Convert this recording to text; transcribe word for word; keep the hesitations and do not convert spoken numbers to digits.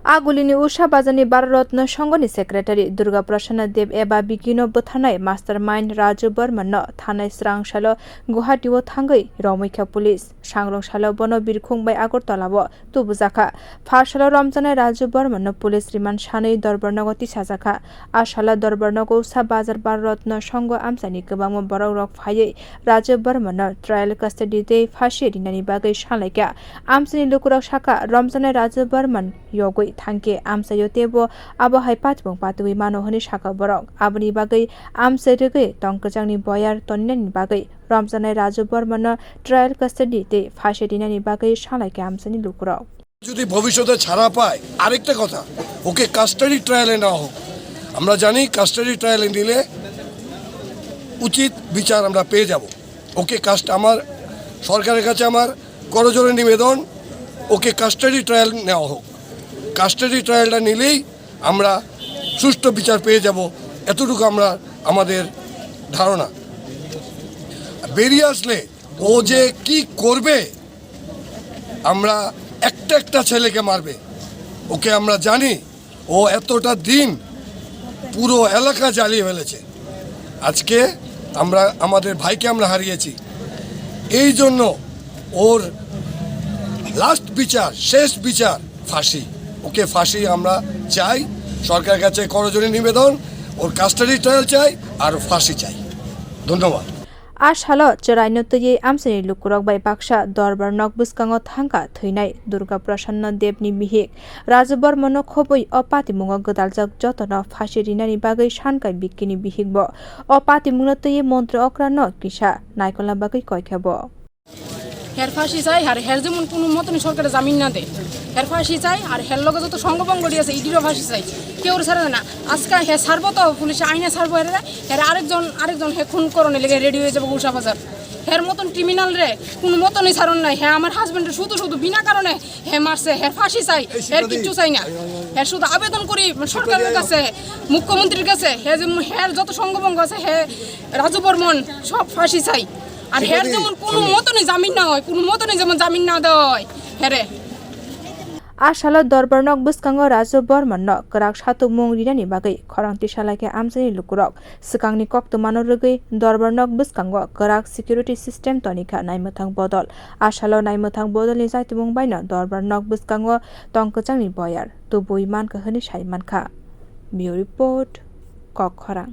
Agulini Usha Bazarni Bharat Ratna Sangha ni Secretary Durga Prasanna Deb eba bikino bwtharnai mastermind Raju Barman no thanai srang salo Guwahati o thangwi romwi kha police. Sangrong salo bono birkhung bai Agartala o tubujakha. Pharsalo romjaknai Raju Barman no police remand sanwi Dorbarnogo tisajakha. A salo Dorbarnogo Usha Bazar Bharat Ratna Sangha amchaini kwbangma borok rok phaiwi Raju Barman no trial custody tei phasi rinani bagwi salaikha. Amchaini lukurok sakha, romjaknai Raju Barman yogwi thangkhe amchaio teibo abo hai patibung patwi mano hwnwi sakha borok. Aboni bagwi amchai rwgwi tong kwchangni boyar toninani bagwi romjaknai Raju Barmano trial custody tei phasi rinani bagwi salaikha amchaini lukurok. যদি ভবিষ্যতে ছাড়া পায়, আরেকটা কথা, ওকে কাস্টাডি ট্রায়ালে নেওয়া হোক। আমরা জানি কাস্টাডি ট্রায়ালে নিলে উচিত বিচার আমরা পেয়ে যাব। ওকে কাস্ট আমার সরকারের কাছে আমার করজোড়ে নিবেদন, ওকে কাস্টাডি ট্রায়াল নেওয়া হোক। কাস্টাডি ট্রায়ালটা নিলেই আমরা সুষ্ঠু বিচার পেয়ে যাব, এতটুকু আমরা, আমাদের ধারণা। বেরিয়ে আসলে ও যে কি করবে, আমরা একটা একটা ছেলেকে মারবে, ওকে আমরা জানি। ও এতটা দিন পুরো এলাকা জ্বালিয়ে ফেলেছে। আজকে আমরা আমাদের ভাইকে আমরা হারিয়েছি, এই জন্য ওর লাস্ট বিচার, শেষ বিচার ফাঁসি। ওকে ফাঁসি আমরা চাই, সরকারের কাছে করজোড়ে নিবেদন, ওর কাস্টাডি ট্রায়াল চাই আর ফাঁসি চাই। ধন্যবাদ। A salo chwraino twiwi amchaini lukurok bai baksa Dorbar nok bwskango thangkha thwinai Durga Prasanna Debni bihik. Raju Bormano khobwi o patimungo gwdaljak jotono phasi rinani bagwi sankha bikini bihikbo. O patimungno twiwi montri okrano kisa naikolna bagwi koikha bo. Her phasi chai, har her jemon kunu motoni sorkare jamin na de. Her phasi chai, ar her loge joto songho bongori ase, idiro phasi chai. Keu sare na. Aska he sarbo to, police aine sarbo here, here arekjon, arekjon he khun korone lege ready hoye jabo Usha Bazar. Her moton criminal re, kunu motoni saron nai, he amar husband re shudu shudu bina karone he marse, her phasi chai, her kichu chai na. Her shudu abedon kori sorkar kache, mukhyamantri kache, he je her joto songho bongo ase, he Raju Bormon sob phasi chai. Ar her jemon kunu motoni jamin na hoy, kunu motoni jemon jamin na doy, here. A salo Dorbar nok bwskango Raju Bormano kwrak satukmung rinani bagwi khorang tisa laikha amchaini lukurok. Swkangni koktwmano rwgwi Dorbar nok bwskango kwrak security system tonikha naimwthang bodol. A salo naimwthang bodolni jaitimung baino Dorbar nok bwskango tong kwchangni boyar tubui mankha hwnwi sai mankha. Bureau Report, Kok Khorang.